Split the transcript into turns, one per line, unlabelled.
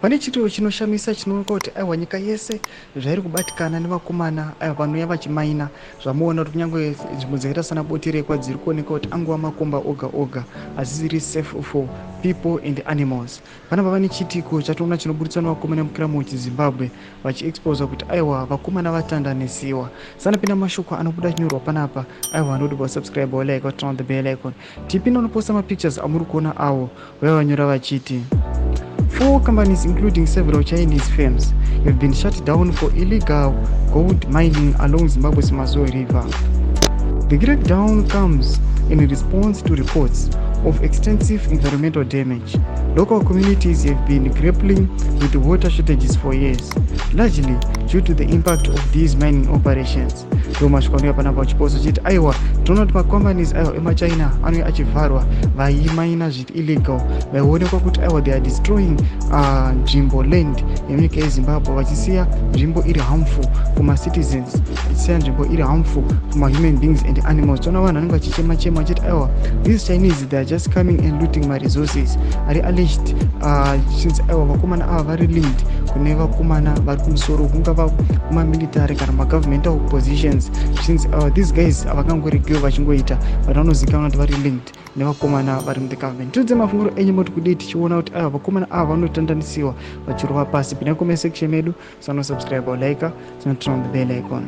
Pane chitiro chinoshamisa chinoonekwa kuti aiwa, nyika yese zvairi kubatikana nevakomana aiwa vanouya vachimaina. Zvamuona kuti kunyange nzvimbo dzakaita sana Boterekwa dziri kuonekwa kuti angova makomba oga oga, hazisiri safe for people and animals. Panapa pane chiitiko chatoona chinoburitswa nevakomana vemukira Zimbabwe vachiexposa kuti aiwa, vakomana vatandanisiwa. Sanapinda mashoko anobuda chinyorwa panapa, aiwa, anoti vasubscribe, like, turn on the bell icon. Tipinda unoposta mapictures amuri kuona avo vaiva vanyora vachiti, "Four companies, including several Chinese firms, have been shut down for illegal gold mining along Zimbabwe's Mazowe River. The crackdown comes in response to reports of extensive environmental damage. Local communities have been grappling with water shortages for years, largely due to the impact of these mining operations." Ndo mashoko anouya panapa vachiposta chiti aiwa, tinoona kuti macompanies aiwa emachina anouya achivharwa, vaimaina zviri illegal, vaionekwa kuti aiwa, they are destroying nzvimbo, land yemunyika yeZimbabwe, vachisiya nzvimbo iri harmful kumacitizens, vachisiya nzvimbo iri harmful kumahuman beings and animals. Toona vanhu vanenge vachichema chema vachiti aiwa, these Chinese, they are just coming and looting maresources ari alleged, since aiwa, vakomana ava vari linked kune vakomana vari kumusoro, kungava kumamilitary kana magovernmental positions, since these guys havangangoregewo vachingoita, but vanozivikanwa kuti vari linked nevakomana vari muthe government. Tiudze mafungiro enyu, moti kudii tichiona kuti aiwa, vakomana ava vanotandanisiwa vachirova pasi. Pinda comment section medu, sanosubscribe, like, sinoturn on the bell icon.